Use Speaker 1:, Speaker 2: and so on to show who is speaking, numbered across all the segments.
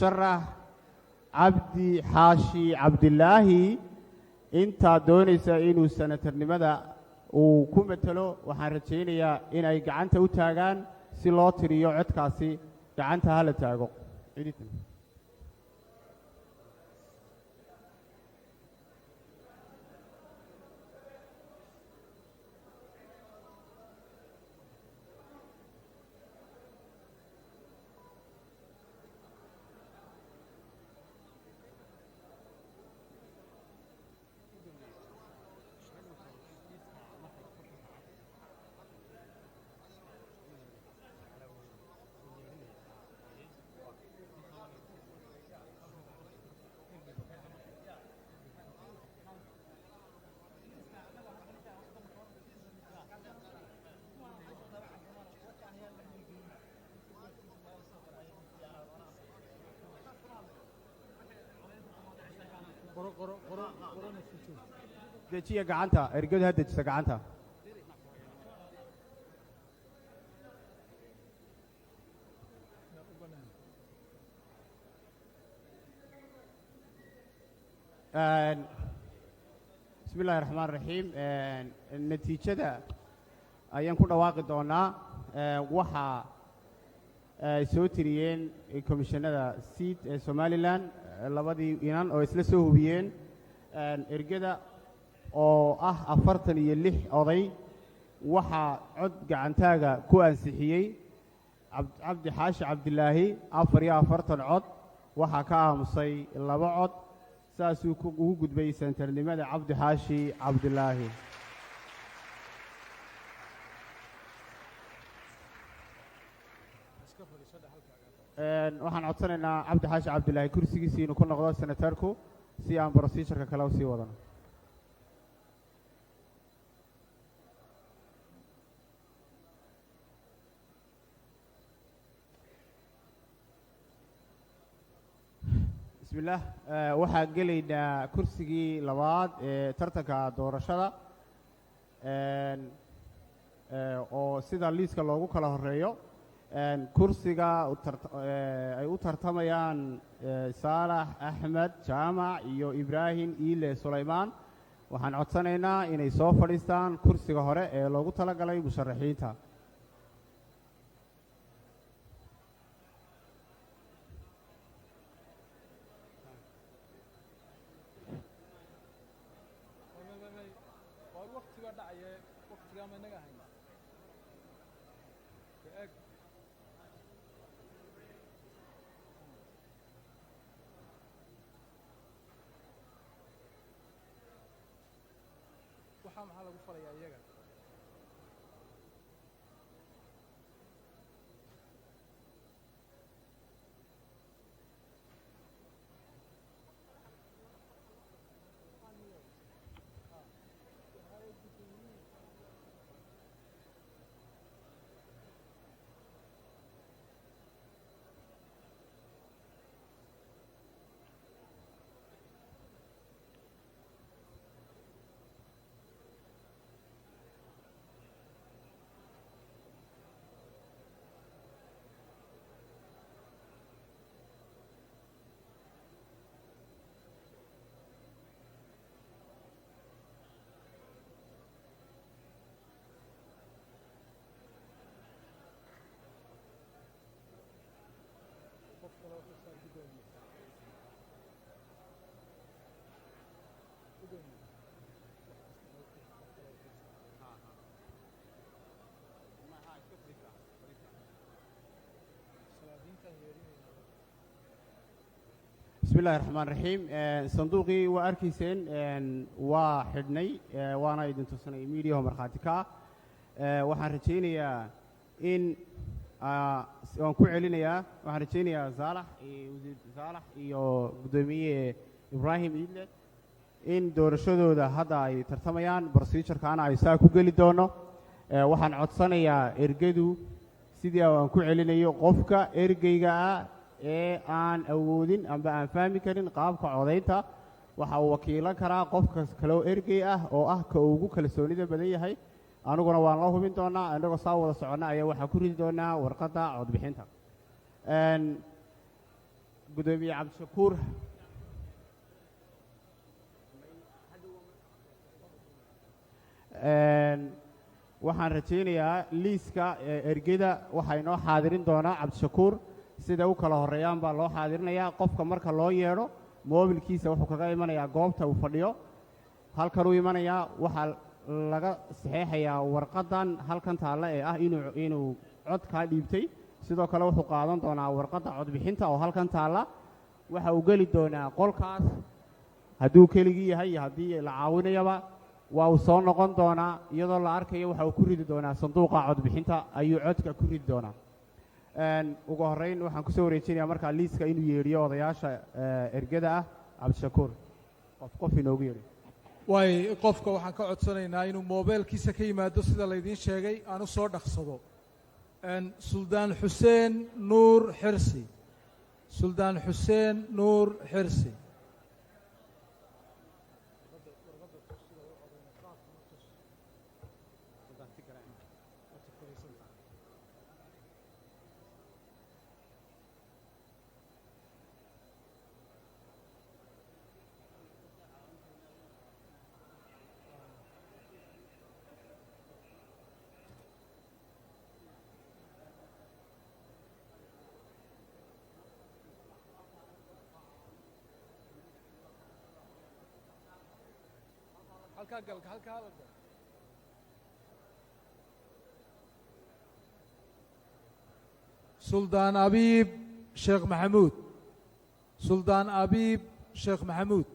Speaker 1: Musharax Cabdi Xaashi Cabdilaahi, intaa doonaysa inuu senatarnimada uu ku matelo, waxaan rajaynayaa in ay gacanta u taagaan si loo tiriyo codkaasi. Gacanta hala taago. Dejiya gacanta, ergadu ha dejisa gacanta. Bismi illahi raxmaan raxiim. Natiijada ayaan ku dhawaaqi doonaa. Waxa ay soo tiriyeen komishanada SIID ee Somalilan, labadii inan oo isla soo hubiyeen ergada oo ah 46 oday, waxaa cod gacantaaga ku ansixiyey Cabdi Xaashi Cabdilaahi 44 cod, waxaa ka aamusay 2 cod. Saasuu ugu gudbay senatarnimada Cabdi Xaashi Cabdilaahi. Waxaan codsanaynaa Cabdi Xaashi Cabdilaahi kursigiisii inuu ku noqdo senatarku si aan procedureka kale usii wadano. Bismillaah. Waxaa gelaynaa kursigii labaad ee tartanka doorashada, oo sida liiska loogu kala horeeyo, kursiga ay u tartamayaan Saalax Axmed Jaamac iyo Ibraahim Iile Sulaymaan. Waxaan codsanaynaa inay soo fadhiistaan kursiga hore ee loogu talagalay musharaxiinta.
Speaker 2: Waar waktigaa dhacaye, waktigaa ma inaga hayna ka eeg. Waxaa maxaa lagu falayaa iyaga? Qof kale oo xisaab, gudoomiye, gudoomiye, qof kale oo xisaab. Salaadiintaan yeerinayna.
Speaker 1: Bismi illahi raxmaan raxiim. Sanduuqii waa arkayseen, waa xidhnay, waana idin tusanay miidiyaho markhaati ka ah. Waxaan rajaynayaa in waan ku celinayaa, waxaan rajaynayaa Saalax iyo wasiir Saalax iyo guddoomiye Ibraahim Iidle in doorashadooda hadda ay tartamayaan, procedurekaana ay saa ku geli doono. Waxaan codsanayaa ergadu, sidii aan ku celinayo, qofka ergeyga ah ee aan awoodin amba aan fahmi karin qaabka codaynta, waxa uu wakiilan karaa qofka kaloo ergey ah oo ah ka ugu kalsoonida badan yahay. Aniguna waan la hubin doonaa. Innagoo saa wada soconna ayaa waxaa ku ridi doonaa warqadda codbixinta. Gudoomiye Cabdishakuur. Waxaan rajaynayaa liiska ergeda waxaa inoo xaadirin doonaa Cabdishakuur. Sida u kala horreeyaan baa loo xaadirinayaa. Qofka marka loo yeedho, moobilkiisa wuxuu kaga imanayaa goobta uu fadhiyo, halkanuu imanayaa. Waxaa laga saxeexayaa warqaddan halkan taalla ee ah inuu cod kaa dhiibtay. Sidoo kale wuxuu qaadan doonaa warqadda codbixinta oo halkan taalla. Waxa uu geli doonaa qolkaas, hadduu keligii yahay iyo haddii la caawinayaba. Waa uu soo noqon doonaa iyadoo la arkayo. Waxa uu ku ridi doonaa sanduuqa codbixinta, ayuu codka ku ridi doonaa. Ugu horreyn waxaan kusoo wareejinayaa markaa liiska inuu yeedhiyo odayaasha ergada ah Cabdishakuur, qof qof inoogu yeedhiyo.
Speaker 2: Waay, qofka waxaan ka codsanaynaa inuu moobeelkiisa ka yimaado, sida laydiin sheegay aan u soo dhaqsado. Suldaan Xuseen Nuur Xirsi, Suldaan Xuseen Nuur Xirsi. Halkaa gal, halkaa hala gal. Suldaan Abiib Sheekh Maxamuud, Suldaan Abiib Sheekh Maxamuud.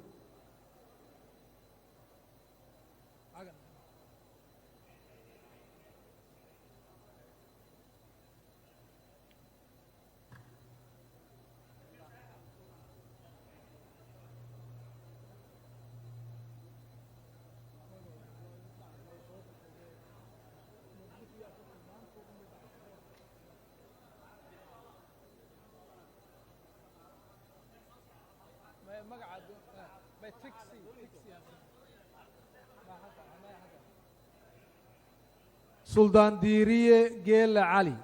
Speaker 2: Magaca may tixi tixi ma halka ma halka. Suldaan Diiriye Geele Cali.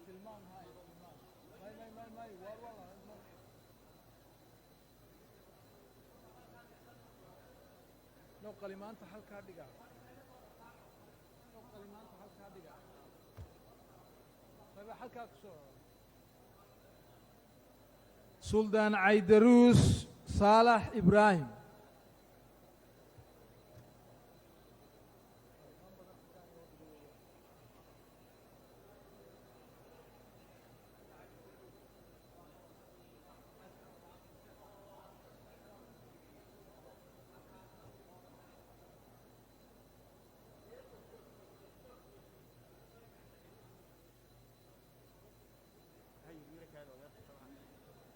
Speaker 2: Tilmaam hay, tilmaam may may may may waa. No, qalimaanta halkaa dhiga. No, qalimaanta halkaa dhiga. Mayba halkaa ku soo. Suldaan Caydaruus Saalax Ibraahim.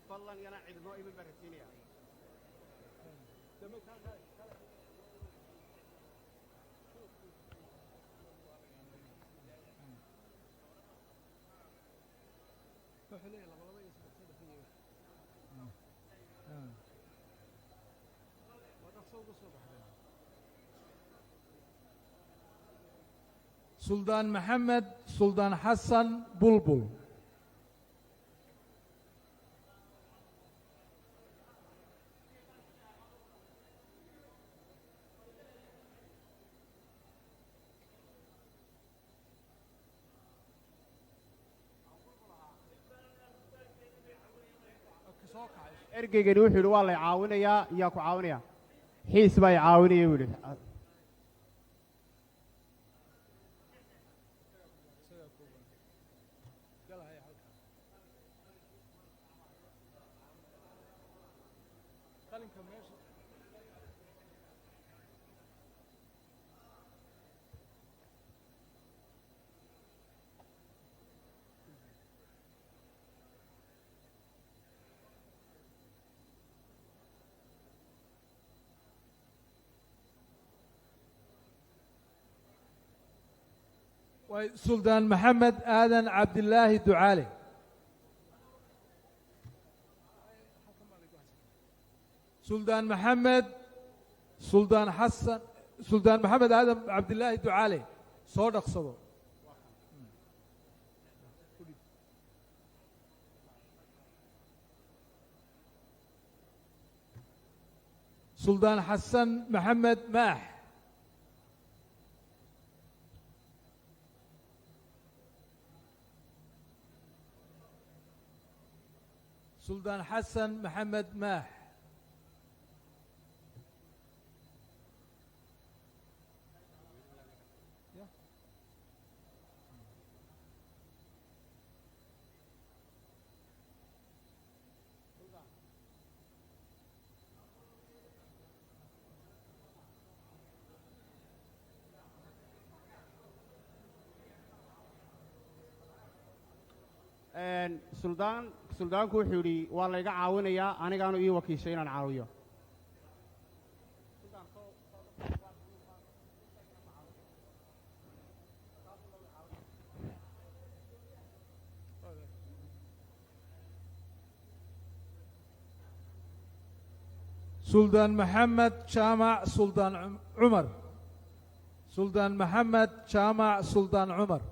Speaker 1: Fadlan yana cidnoo iman baan rajaynaya.
Speaker 2: Wuxuu leeyahay laba laba iyo saddex saddex iyo waa dhaqso uga soo baxdeen. Suldaan Maxamed Suldaan Xasan Bulbul. Soo kacay.
Speaker 1: Ergeygani wuxuu yidhi waa lay caawinayaa. Yaa ku caawinaya? Xiis baa i caawinaya buu yidhi.
Speaker 2: Isagaa kooban galahaya halka qalinka meesha. Waay, Suldaan Maxamed Aadan Cabdilaahi Ducaale. Suldaan Maxamed, Suldaan Xasan, Suldaan Maxamed Aadam Cabdilaahi Ducaale, soo dhaqsado. Suldaan Xasan Maxamed Maax. Suldaan Xasan Maxamed Maax.
Speaker 1: Suldaan, suldaanku wuxuu yidhi waa layga caawinayaa, anigaanu ii wakiishay inaan caawiyo.
Speaker 2: Suldaan Maxamed Jaamac Suldaan Cumar. Suldaan Maxamed Jaamac Suldaan Cumar.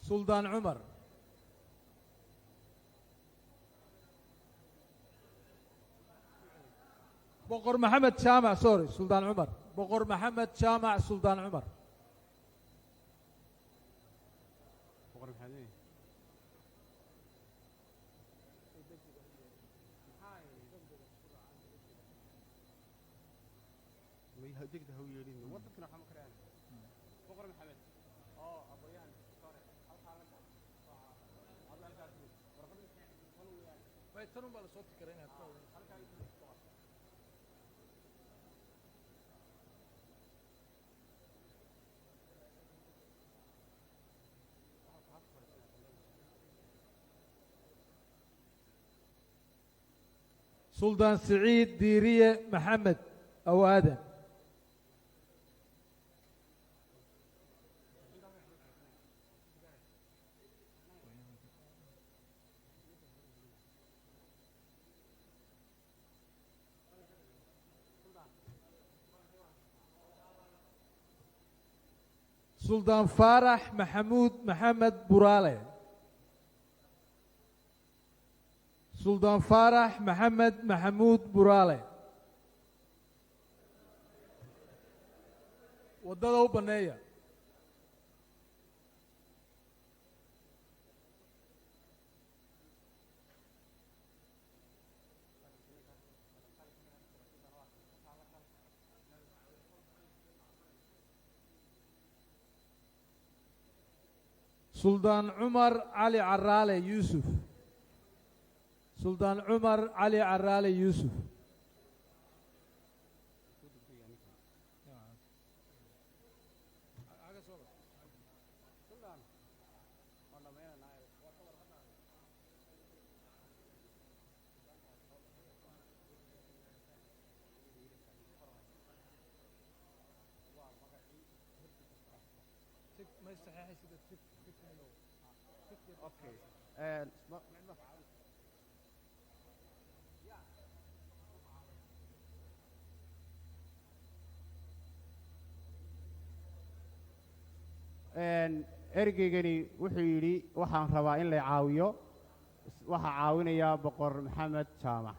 Speaker 2: Suldaan Cumar. Boqor Maxamed Jaamac, sorry, Suldaan Cumar, Boqor Maxamed Jaamac Suldaan Cumar.
Speaker 1: Boqor Maxamed. Degdeg ha u yeedhin, war dadkana waxba ma karayaan. Boqor Maxamed oo aqoonyahan hore halkaa la gal. Hadda halkaas warqadda tan weeyaan.
Speaker 2: Tan baa lasoo tikaray inaad ku
Speaker 1: halkaa.
Speaker 2: Suldaan Siciid Diiriye Maxamed aw Aadan. Suldaan Faarax Maxamuud Maxamed Buraale. Suldaan Faarax Maxamed Maxamuud Buraale, waddada u banneeya. Suldaan Cumar Cali Caraale Yuusuf. Suldaan Cumar Cali Caraale Yuusuf.
Speaker 1: Okay. Ergeygani wuxuu yidhi waxaan rabaa in la caawiyo. Waxaa caawinayaa Boqor Maxamed Jaamac.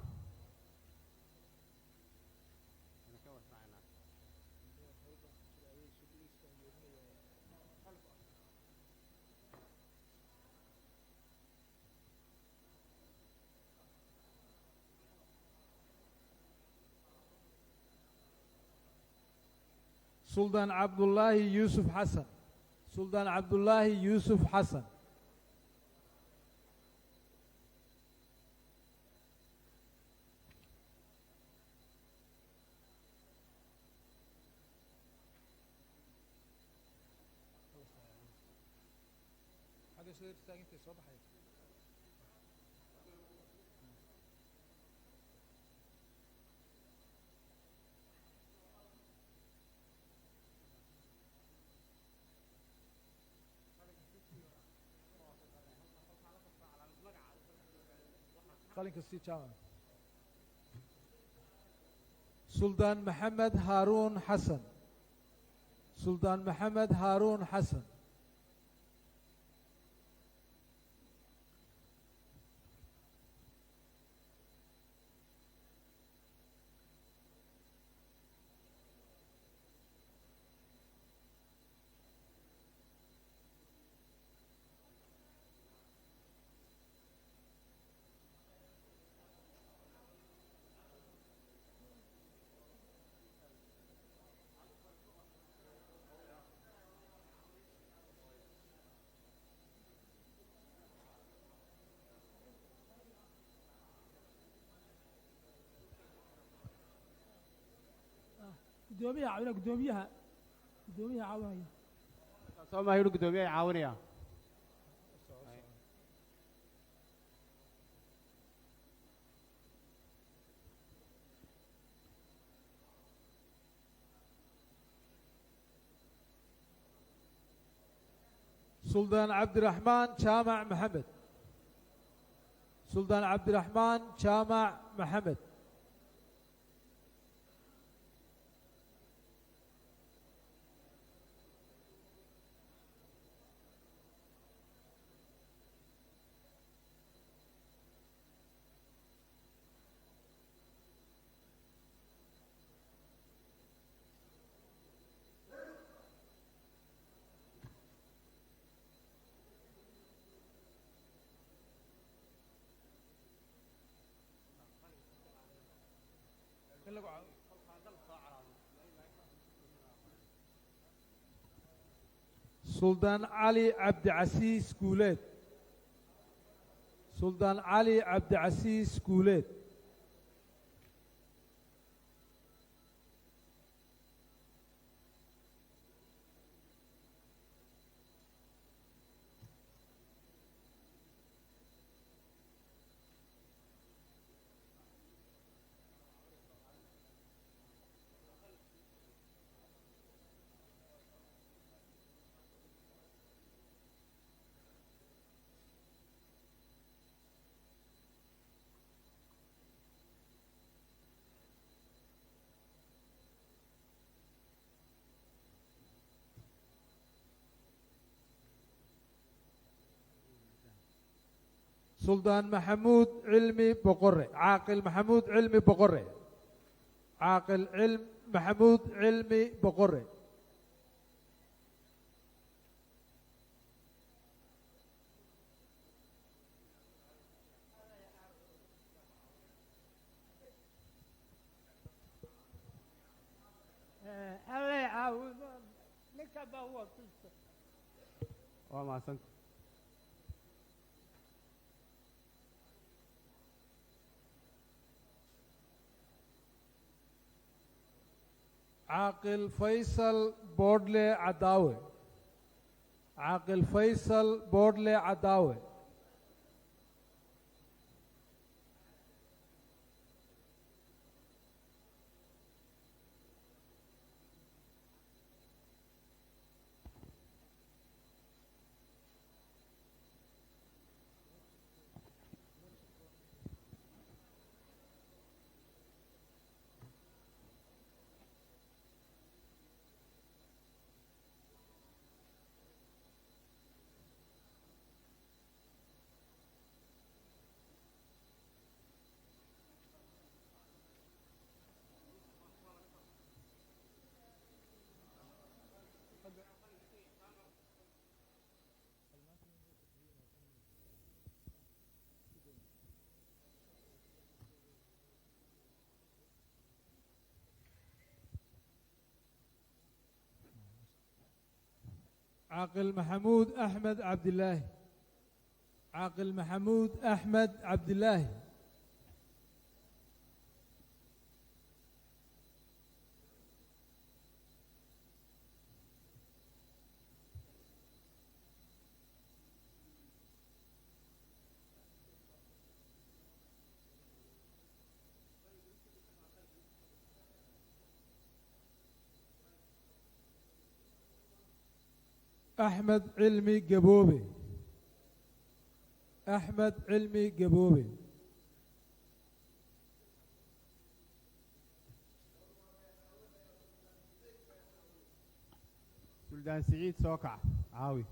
Speaker 2: Suldaan Cabdullaahi Yuusuf Xasan. Suldaan Cabdullaahi Yuusuf Xasan. Qalinka sii jaamac. Suldaan Maxamed Haaruun Xasan. Suldaan Maxamed Haaruun Xasan.
Speaker 3: Gudoomiyaha caawinaya, gudoomiyaha, gudoomiyaha caawinaya.
Speaker 1: Soo maaha inuu guddoomiyaha caawinaya.
Speaker 2: Suldaan Cabdiraxmaan Jaamac Maxamed. Suldaan Cabdiraxmaan Jaamac Maxamed. Suldaan Cali Cabdicasiis Guuleed. Suldaan Cali Cabdicasiis Guuleed. Suldaan Maxamuud Cilmi Boqore. Caaqil Maxamuud Cilmi Boqore. Caaqil Cilm Maxamuud Cilmi Boqore.
Speaker 4: Allay caawido ninka baa wakiilka.
Speaker 1: Waa mahadsanta.
Speaker 2: Caaqil Faysal Boodhle Cadaawe. Caaqil Faysal Boodhle Cadaawe. Caaqil Maxamuud Axmed Cabdilaahi. Caaqil Maxamuud Axmed Cabdilaahi. Axmed Cilmi Gaboobe. Axmed Cilmi Gaboobe.
Speaker 1: Suldaan Siciid, soo kac, caawi.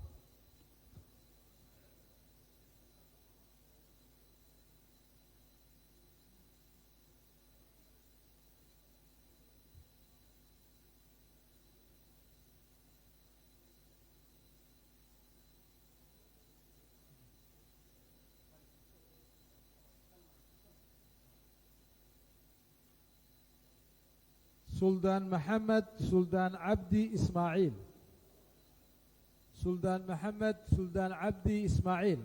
Speaker 2: Suldaan Maxamed Suldaan Cabdi Ismaaciil. Suldaan Maxamed Suldaan Cabdi Ismaaciil.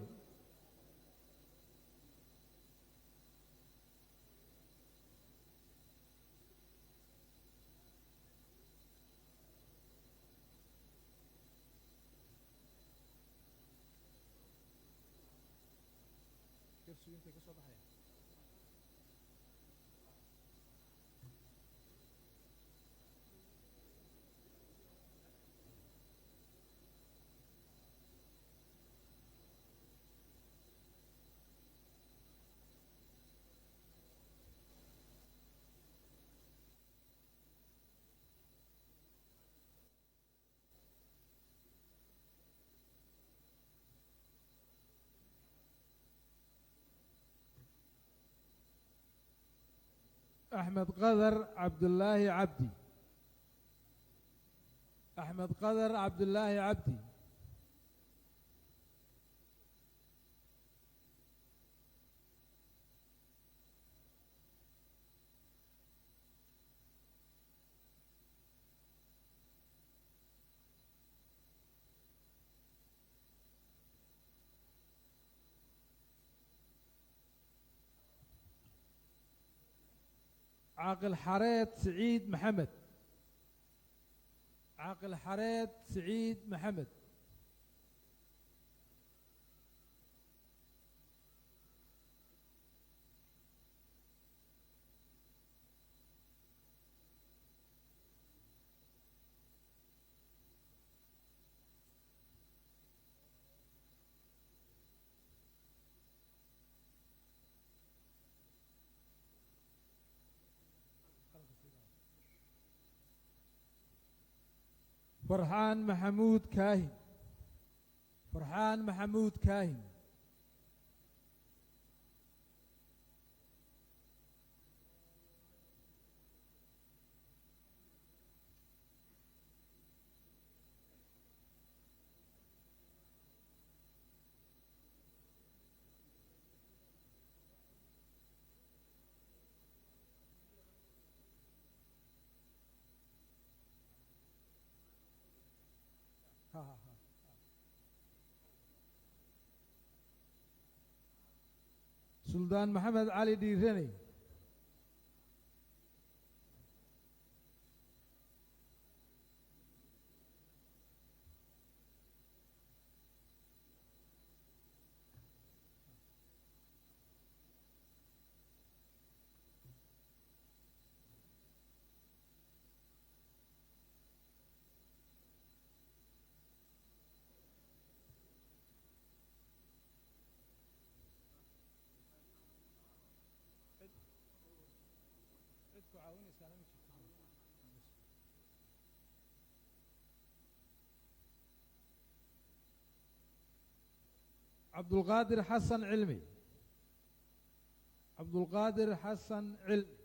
Speaker 2: Axmed Qadar Cabdulaahi Cabdi. Axmed Qadar Cabdulaahi Cabdi. Caaqil Xareed Siciid Maxamed. Caaqil Xareed Siciid Maxamed. Farxaan Maxamuud Kaahin. Farxaan Maxamuud Kaahin. Suldaan Maxamed Cali Dhiirane. Cabdulqaadir Xasan Cilmi. Cabdulqaadir Xasan Cilmi.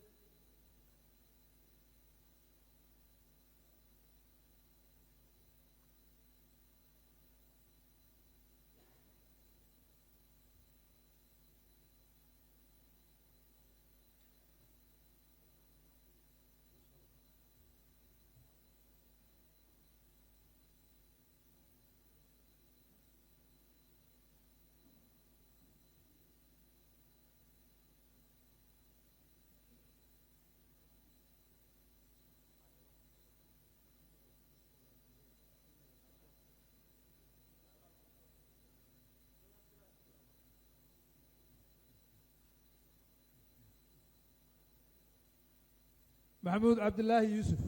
Speaker 2: Maxamuud Cabdulaahi Yuusuf.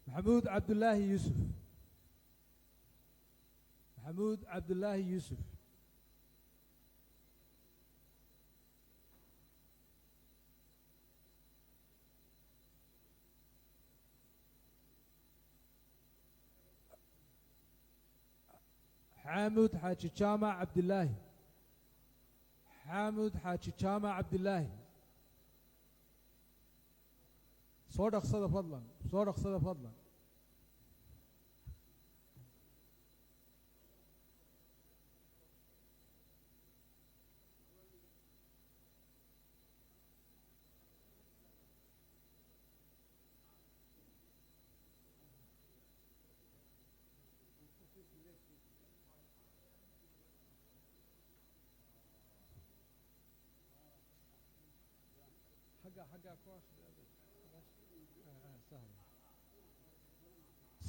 Speaker 2: Maxamuud Cabdulaahi Yuusuf. Maxamuud Cabdulaahi Yuusuf. Xaamud Xaaji Jaamac Cabdilaahi. Xaamud Xaaji Jaamac Cabdilaahi, soo dhaqsada fadlan, soo dhaqsada fadlan.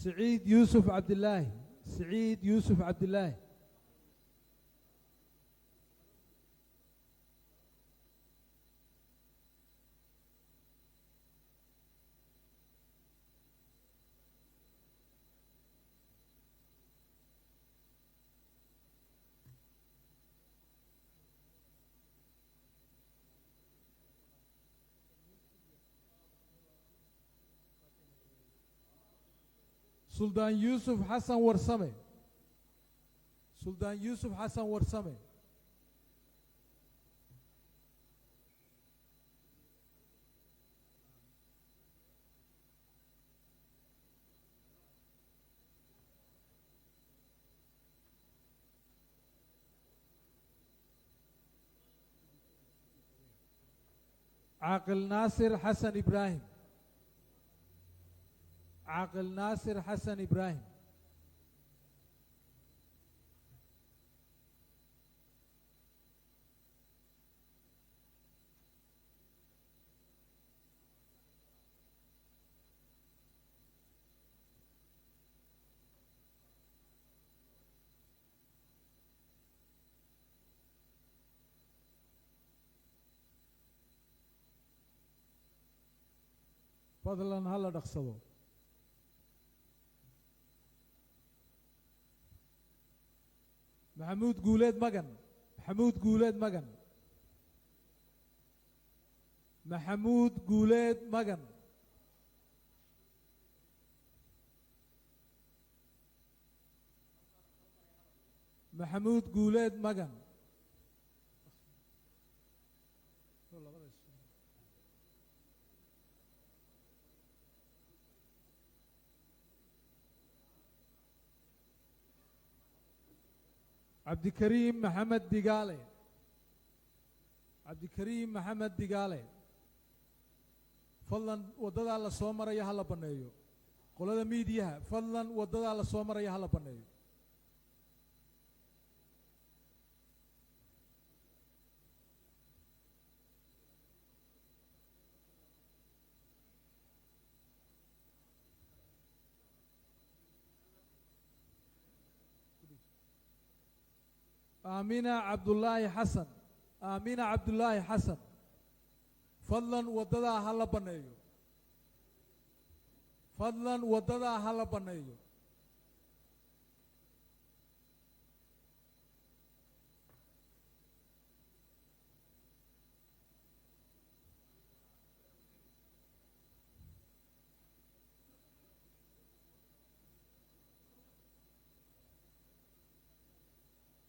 Speaker 2: Siciid Yuusuf Cabdilaahi. Siciid Yuusuf Cabdilaahi. Suldaan Yuusuf Xasan Warsame. Suldaan Yuusuf Xasan Warsame. Caaqil Naasir Xasan Ibraahim. Caaqil Naasir Xasan Ibraahim. Fadlan ha la dhaqsado. Maxamuud Guuleed Magan. Maxamuud Guuleed Magan. Maxamuud Guuleed Magan. Maxamuud Guuleed Magan. Cabdikariim Maxamed Digaale. Cabdikariim Maxamed Digaale. Fadlan waddadaa la soo maraya ha la banneeyo. Qolada miidiyaha, fadlan waddadaa la soo maraya ha la banneeyo. Aamina Cabdullaahi Xasan. Aamina Cabdullaahi Xasan. Fadlan waddadaa ha la banneeyo. Fadlan waddadaa ha la banneeyo.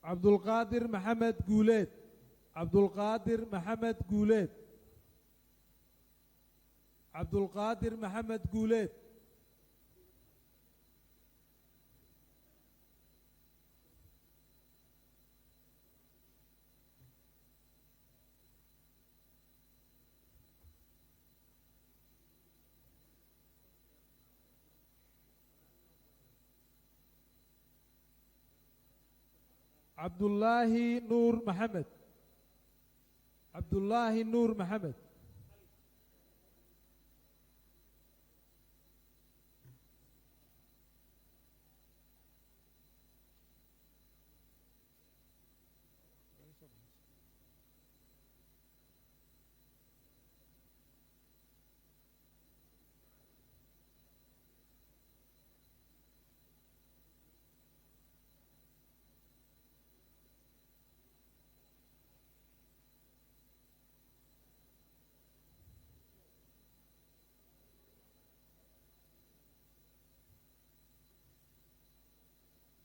Speaker 2: Cabdulqaadir Maxamed Guuleed. Cabdulqaadir Maxamed Guuleed. Cabdulqaadir Maxamed Guuleed. Cabdullaahi Nuur Maxamed. Cabdullaahi Nuur Maxamed.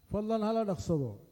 Speaker 2: Fadlan hala dhaqsado.